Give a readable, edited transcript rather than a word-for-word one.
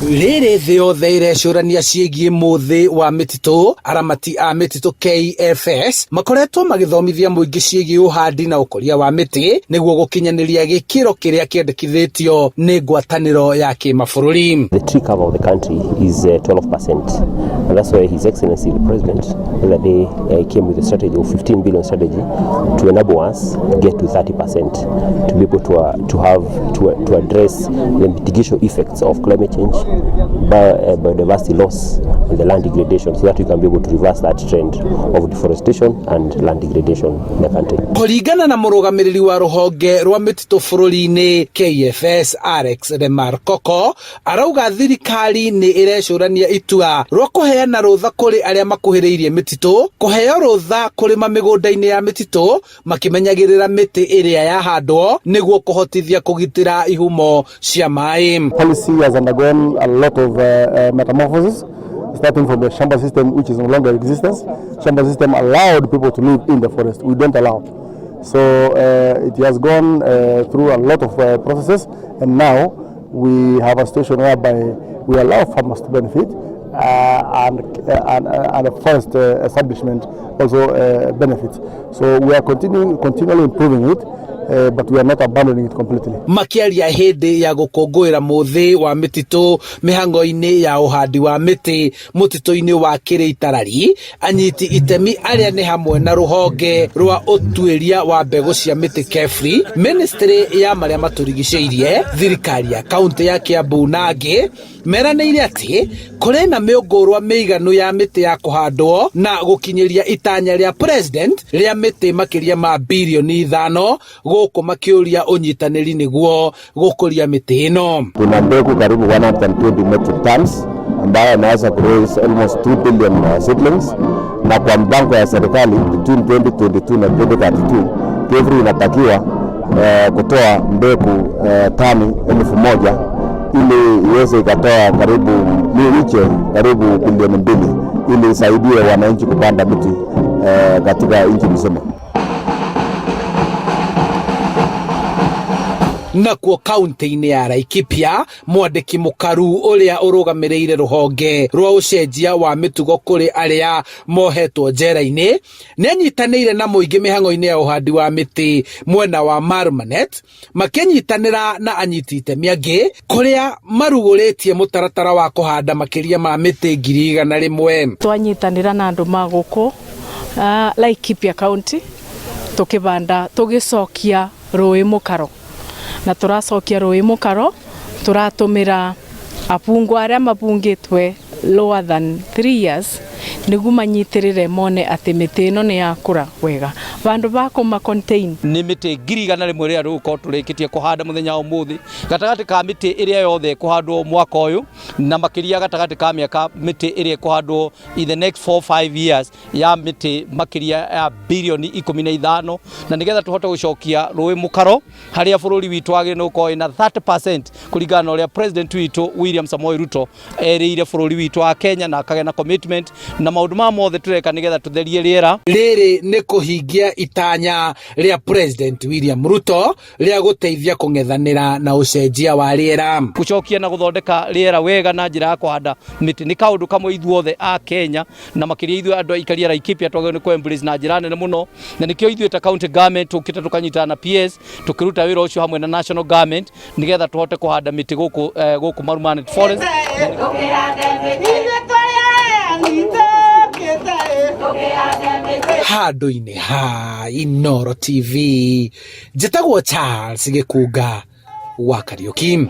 Rĩrĩ thĩ yothe ĩrecũrania ciĩgiĩ mũthĩ wa mĩtitũ, aramati a mĩtitũ KFS makoretwo magĩthomithia mũingĩ ciĩgiĩ ũhandi na ũkũria wa mĩtĩ nĩguo gũkinyanĩria gĩkĩro kĩrĩa kĩendekithĩtio nĩ ngwatanĩro ya kĩmabũrũri. The tree cover of the country is 12%, and that's why His Excellency the President the other day came with a strategy of 15 billion strategy to enable us get to 30% to be able to have to address the mitigation effects of climate change, biodiversity loss and the land degradation, so that we can be able to reverse that trend of deforestation and land degradation in the country. Kũringana na mũrũgamĩrĩri wa rũhonge rwa mĩtitũ bũrũri-inĩ KFS Alex Lemarkoko, arauga thirikari nĩ ĩrecũrania itua rwa kũheana rũtha kũrĩ arĩa makuhĩrĩirie mĩtitũ kũheo rũtha kũrĩma mĩgũnda-inĩ ya mĩtitũ makĩmenyagĩrĩra mĩtĩ ĩrĩa yahandwo nĩguo kũhotithia kũgitĩra ihumo cia maĩ. Policy has undergone a lot of metamorphosis, starting from the shamba system, which is no longer in existence. Shamba system allowed people to live in the forest. We don't allow. So it has gone through a lot of processes, and now we have a situation whereby we allow farmers to benefit and the forest establishment also benefits. So we are continually improving it, but we are not abandoning it completely. Makiaria hĩndĩ ya gũkũngũĩra mũthĩ wa mĩtitũ mĩhango-inĩ ya ũhandi wa mĩtĩ mũtitũ-inĩ wa Kĩrĩitarari, anyiti itemi arĩa nĩ hamwe na rũhonge rwa ũtuĩria wa mbegũ cia mĩtĩ KEFRI, ministry ya marĩa matũrigicĩirie, thirikari ya kaunti ya Kiambu na angĩ, meranĩire atĩ kũrĩ na mĩũngũrwa mĩiganu ya mĩtĩ ya kũhandwo na gũkinyĩria itanya rĩa president rĩa mĩtĩ makĩria ma birioni 5, gũkũ makĩũria ũnyitanĩri nĩguo gũkũria mĩtĩ ĩno. Tuna mbegu karibu 120 metric tons ambayo inaweza kuraise almost 2 billion seedlings, na kwa mpango ya serikali between 2022 na 2032 KEFRI inatakiwa kutoa mbegu tani 1000 ili iweze ikatoa karibu miche karibu bilioni 2 ili isaidie wananchi kupanda miti katika nchi mzima. Nakuo kaunti-inĩ ya Laikipia, mwandĩki mũkaru ũrĩa ũrũgamĩrĩire rũhonge rwa ũcenjia wa mĩtugo kũrĩ arĩa mohetwo njera-inĩ nĩ anyitanĩire na mũingĩ mĩhang'o-inĩ ya ũhandi wa mĩtĩ mwena wa Marmanet, makĩnyitanĩra na anyiti itemi angĩ kũrĩa marugũrĩtie mũtaratara wa kũhanda makĩria ma mĩtĩ 100,000. Twanyitanĩra na andũ ma gũkũ Laikipia County tukibanda tugicokia rũĩ mũkaro, na tũracokia rũĩ mũkaro tũratũmĩra abungwa arĩa mabungĩtwe lower than 3 years nĩguo manyitĩrĩre mone atĩ mĩtĩ ĩno nĩ yakũra wega vandũ va kũma contain. Nĩ mĩtĩ 100,000 ĩrĩa rĩu tũrĩkĩtie kũhanda mũthenya wa ũmũthĩ, gatagatĩ ka mĩtĩ ĩrĩa yothe ĩkũhandwo mwaka ũyũ, na makĩria gatagatĩ ka mĩaka mĩtĩ ĩrĩa ĩkũhandwo in the next 4 5 years ya mĩtĩ makĩria ya birioni 15, na nĩgetha tũhote gũcokia rũĩ mũkaro harĩa bũrũri witũ wagĩrĩire nĩ gũkorwo ĩna 30% kũringana na ũrĩa president witũ William Samoei Ruto erĩire bũrũri witũ wa Kenya na akagĩa na commitment, na maũndũ maya mothe tũreka nĩgetha tũtherie rĩera. Rĩrĩ nĩ kũhingia itanya rĩa President William Ruto rĩa gũteithia kũng'ethanĩra na ũcenjia wa rĩera. Gũcokia na gũthondeka rĩera wega na njĩra ya kũhanda mĩtĩ nĩ kaũndũ kamwe ithuothe a Kenya, na makĩria ithuĩ andũ aikari a Laikipia, twagĩrĩirwo nĩ kũ embrace na njĩra nene mũno, na nĩkĩo ithuĩ ta county government tũkĩte tũkanyitana na PS tũkĩruta wĩra ũcio hamwe na national government nĩgetha tũhote kũhanda mĩtĩ gũkũ Marumanet Forest. Handũ-inĩ ha Inooro TV, njĩtagwo Charles Gĩkunga wa Kariũki.